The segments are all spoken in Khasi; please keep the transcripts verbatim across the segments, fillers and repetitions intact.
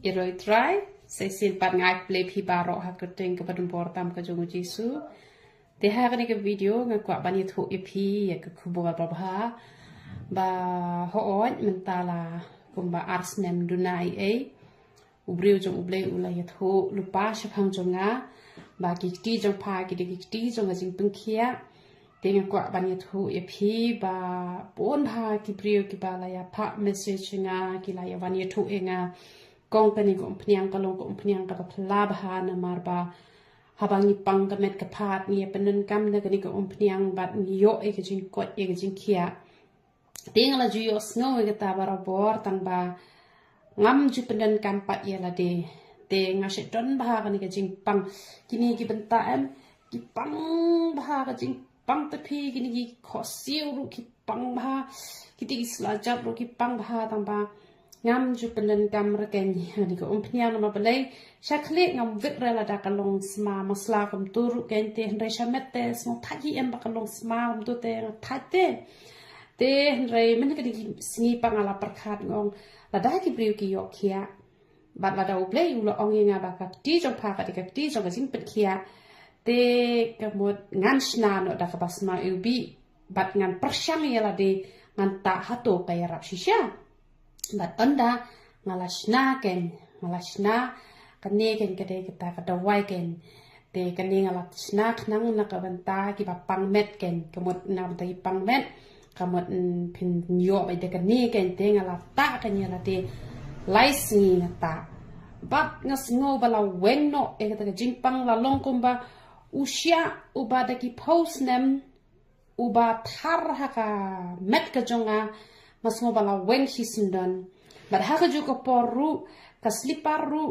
Ïa roi trai, sa shisien pat nga ai khublei phi baroh ha ka kyrteng kaba donbor tam ka jong u Jisu. Te ha kane ka video nga kwah ban ïathuh ïa phi ïa ka khubor babha ba hooid mynta la kumba ar snem duna ei ei u briew jong U Blei u la ïathuh lypa shaphang jong nga ba ki kti jong pha ki dei ki kti jong ka jingpynkhiah. Te nga kwah ban ïathuh ïa phi ba bun bha ki briew kiba la ïa phah message ïa nga, ki la ïa wan ïathuh ïa nga. Kong kane ka umphniang ka long ka umphniang kaba phylla bha namar ba haba ngi pang ka met ka phad ngi ïa pyndonkam na kane ka umphniang bad ngi ïoh ïa ka jingkoit ïa ka jingkhiah. Te nga la ju ïohsngew ïa kata barabor tang ba ngam ju pyndonkam pat ïa lade. Te nga shait don bha kane ka jingpang. Kine ki bynta em, ki pang bha ka jingpang te phi, kine ki khohsiew ruh ki pang bha, kiti ki sla jat ruh ki pang bha tang ba ngam ju pyndonkam ryngkat ïa kane ka umphniang namar balei. Sha khlieh ngam wit re lada ka long sma masla kumtu ruh kein te hynrei sha met te sngewthait hi em ba ka long sma kumtu te nga thait te. Te hynrei mynta ka dei ki sngi pat nga la pyrkhat nga ong lada ki briew ki ïoh khiah bad lada U Blei u la ong ïa nga ba ka kti jong pha ka dei ka kti jong ka jingpynkhiah. Te ka mut ngan shna noh da kaba sma iwbih bad ngan pyrshang ïa lade ngan tah hato ka ïarap shisha. Bad ynda nga la shna kein, nga la shna kane kein ka dei kata ka dawai kein. Te kane nga la shna khnang na ka bynta kiba pang met kein, ka mut na bynta ki pang met, ka mut phin ïoh bad da kane kein te nga la tah kein ïa lade lai sngi nga tah. Bad nga sngew ba la weng noh ïa kata ka jingpang la long kumba u shiah uba da ki phew snem uba thar ha ka met ka jong nga, nga sngew ba la weng shisyndon. Bad ha kajuh ka por ruh ka slipar ruh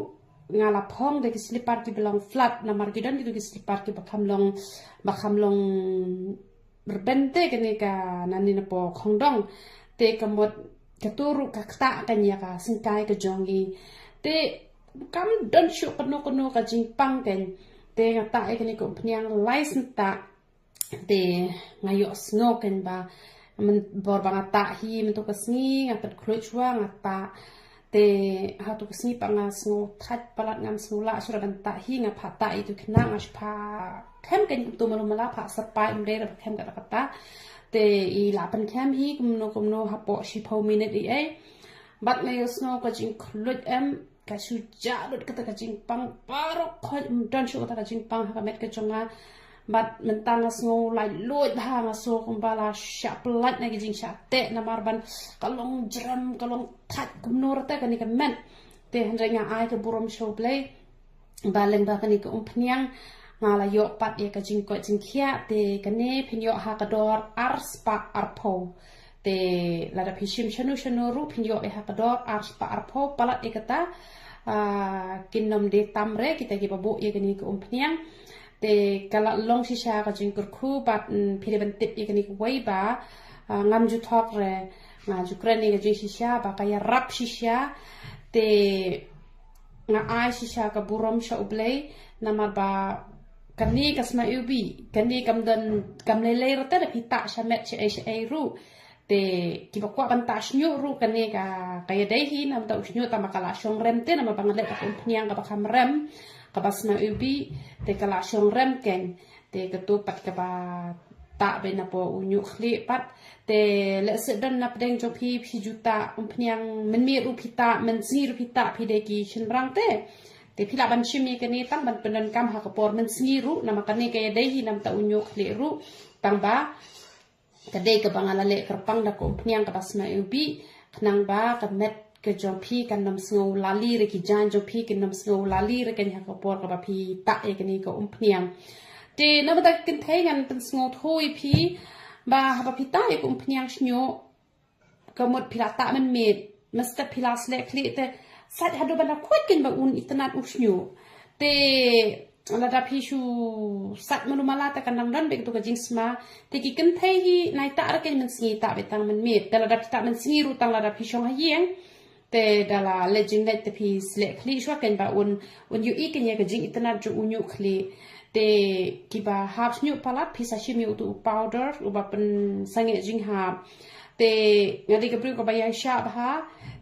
nga la phong da ki slipar kiba long flat namar ki don kito ki slipar kiba kham long, ba kham long rben te kane ka nangne napoh khongdong. Te ka mut kato ruh ka ktah kein ïa ka syngkai ka jong ngi. Te kam don shuh kano kano ka jingpang kein. Te nga tah ïa kane ka umphniang lai snem tah. Te nga ïohsngew kein ba mynbor ba nga tah hi mynta ka sngi nga pynkhluit shuwa nga tah. Te hato ka sngi pat nga sngewthait palat ngam sngew lah shuh ban tah hi nga phah tah ïa itu khynnah nga shu phah khem kein kumto malu mala phah sapai ym dei re phah khem kata kata. Te i la pynkhem hi kumno kumno hapoh shiphew minit ei ei. Bad nga ïohsngew ka jingkhluit em ka shu jah lut kata ka jingpang baroh khoit ym don shuh kata ka jingpang ha ka met ka jong nga. Bad mynta nga sngew laitluid bha nga sngew kumba la shah pyllait na ki jingshah teh namar ban ka long jrem ka long thait kumno rta kane ka met. Te hynrei nga ai ka burom sha U Blei ba lyngba kane ka umphniang nga la ïoh pat ïa ka jingkoit jingkhiah te kane phin ïoh ha ka dor ar spah arphew. Te lada phi shim shano shano ruh phin ïoh ïa ha ka dor ar spah arphew palat ïa kata. Ah, kin nym dei tam re kita kiba buh ïa kane ka umphniang. Te ka la long shisha ka jingkyrkhu bad, mm, phi dei ban tip ïa kane kawei ba, ah, ngam ju thok re, nga ju kren ïa ka jingshisha ba ka ïarap shisha. Te nga ai shisha ka burom sha U Blei namar ba kane ka sma iwbih kane kam don kam lei lei rta da phi tah sha met sha ei sha ei ruh. Te kiba kwah ban tah shñiuh ruh kane ka ka ïadei hi namar ta u shñiuh tang ba ka la shong rem te namar ba nga leh ka umphniang kaba kham rem kaba sma iwbih te ka la shong rem kein. Te kato pat kaba tah beit napoh u ñiuh khlieh pat. Te lehse don na pdeng jong phi phi ju tah umphniang mynmiet ruh phi tah mynsngi ruh phi tah phi dei ki shynrang te. Te phi lah ban shim ïa kane tang ban pyndonkam ha ka por mynsngi ruh namar kane ka ïadei hi namar ta u ñiuh khlieh ruh tang ba ka dei kaba nga la leh kyrpang da ka umphniang kaba sma iwbih khnang ba ka met ka jong phi kan nym sngew lali re ki jaiñ jong phi kin nym sngew lali re kein ha ka por kaba phi tah ïa kane ka umphniang. Te namar ta ka kynthei ngan pynsngewthuh ïa phi ba haba phi tah ïa ka umphniang shñiuh ka mut phi la tah mynmiet mynstep phi la sleh khlieh te sait haduh ban da khuid kein ba un itynnad u shñiuh. Te lada phi shu sait malu mala te kan dang don beit kato ka jingsma. Te ki kynthei hi nai tah re kein mynsngi tah beit tang mynmiet te lada phi tah mynsngi ruh tang lada phi shong ha ïing. Te da la leit jingleit te phi sleh khlieh shuwa kein ba un un ïohi kein ïa ka jingitynnad jong u ñiuh khlieh. Te kiba hap shñiuh palat phi sa shim ïa uto u powder uba pynsangeh jinghap. Te nga dei ka briew kaba ïaishah bha,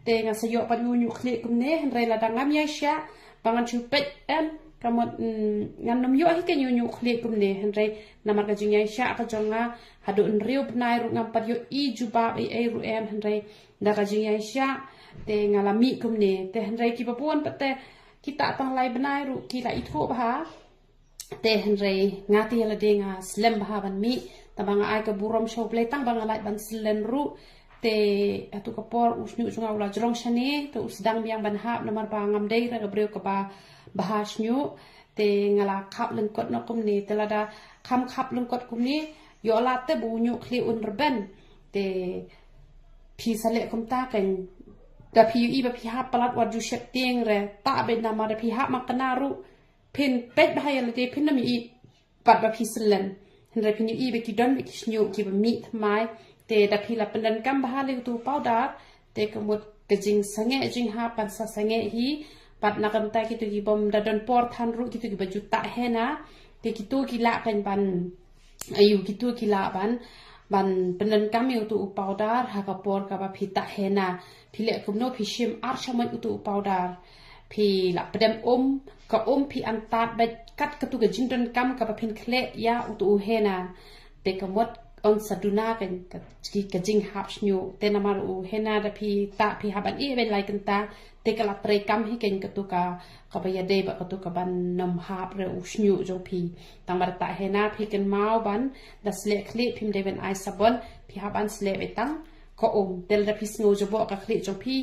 te nga sa ïoh pat ïa u ñiuh khlieh kumne, hynrei lada ngam ïaishah ba ngan shu peit em, ka mut, mm, ngan nym ïoh hi ka ñiuh ñiuh khlieh kumne, hynrei namar ka jingïaishah ka jong nga, haduh hynriew bnai ruh ngam pat ïohi jubab ei ei ruh em, hynrei da ka jingïaishah te nga la mih kumne. Te hynrei kiba bun pat te kita tang lai bnai ruh ki la ithuh bha. Te hynrei nga te ïa lade nga slem bha ban mih, tang ba nga ai ka burom sha U Blei tang ba nga lah ban syllen ruh. Te hatu ka por u shñiuh jong nga u la jrong shane, te u sdang biang ban hap namar ba ngam dei re ka briew kaba bha shñiuh. Te nga la khap lyngkot noh kumne, te lada kham khap lyngkot kumne, ïoh lad te ba u ñiuh khlieh un rben. Te phi sa leh kumta kein, da phi ïohi ba phi hap palat wat ju sheptieng re, tah beit namar da phi hap ma kane ruh phin peit bha ïa lade phin nym ïohi pat ba phi syllen. Hynrei phin ïohi ba ki don bad ki shñiuh kiba mih thymmai. Te da phi la pyndonkam bha lei utu u powder, te ka mut ka jingsangeh jinghap kan sa sangeh hi. Pat na ka bynta kito ki bym da don por than ruh, kito kiba ju tah henna, te kito ki lah kein ban, aiu, kito ki lah ban, ban pyndonkam ïa utu u powder ha ka por kaba phi tah henna. Phi leh kumno? Phi shim ar shamoit utu u powder. Phi la pdem um, ka um phi antad beit kat katu ka jingdonkam kaba phin khleh ïa utu u henna. Te ka mut un sa duna ka, ka, ka jinghap shñiuh. Te namar u henna da phi tah phi hap ban ïeh beit lai kynta, te ka la treikam hi kein katu ka, kaba ïadei bad katu kaban nym hap re u shñiuh jong phi. Tang ba da tah henna phi kynmaw ban, da sleh khlieh phim dei ban ai sabon, phi hap ban sleh beit tang ka um. Te lada phi sngew jaboh ka khlieh jong phi,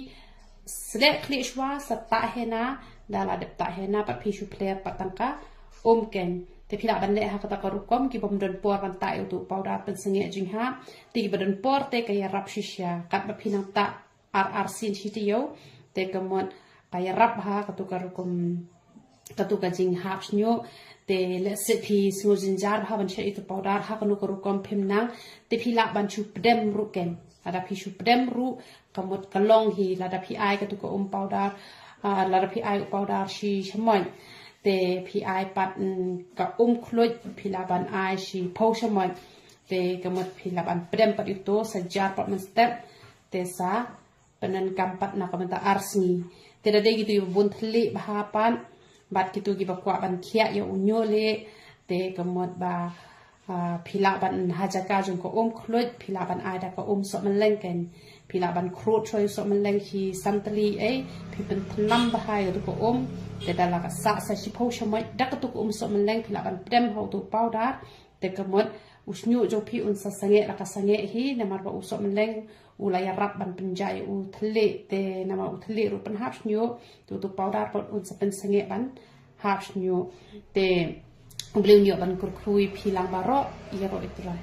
sleh khlieh shuwa sa tah henna, da la dep tah henna pat phi shu pler pat tang ka um kein. Te phi lah ban leh ha kata ka rukom, ki bym don por ban tah ïa utu u powder pynsangeh jinghap. Te kiba don por te ka ïarap shisha, katba phi nang tah ar ar sien shi taïew, te ka mut ka ïarap ha katu ka rukom, katu ka jinghap shñiuh. Te lehse phi sngew jynjar bha ban shet ïa utu u powder ha kano ka rukom phim nang, te phi lah ban shu pdem ruh kein. Lada phi shu pdem ruh, ka mut ka long hi. Lada phi ai katu ka um powder, ah, lada phi ai u powder shi shamoit, te phi ai pat, mm, ka um khluit, phi lah ban ai shiphew shamoit. Te ka mut phi lah ban pdem pat ïa utu, sa jar pat mynstep, te sa pyndonkam pat na ka bynta ar sngi. Te da dei kito kiba bun thylliej bha pat, bad kito kiba kwah ban khiah ïa u ñiuh lieh, te ka mut ba, ah, phi lah ban, ha jaka jong ka um khluit, phi lah ban ai da ka um sohmylleng kein. Phi lah ban khrud shuwa ïa u sohmylleng hi san tylli ei, phi pynthnam bha ïa katu ka um, te da la ka sah sa shiphew shamoit da katu ka um sohmylleng, phi lah ban pdem ha utu u powder, te ka mut u shñiuh jong phi un sa sangeh la ka sangeh hi, namar ba u sohmylleng u la ïarap ban pynjah ïa u thylliej, te namar u thylliej ruh pynhap shñiuh, te utu u powder pat un sa pynsangeh ban hap shñiuh. Te U Blei un ïoh ban kyrkhu ïa phi lang baroh, ïaroh ïa U Trai.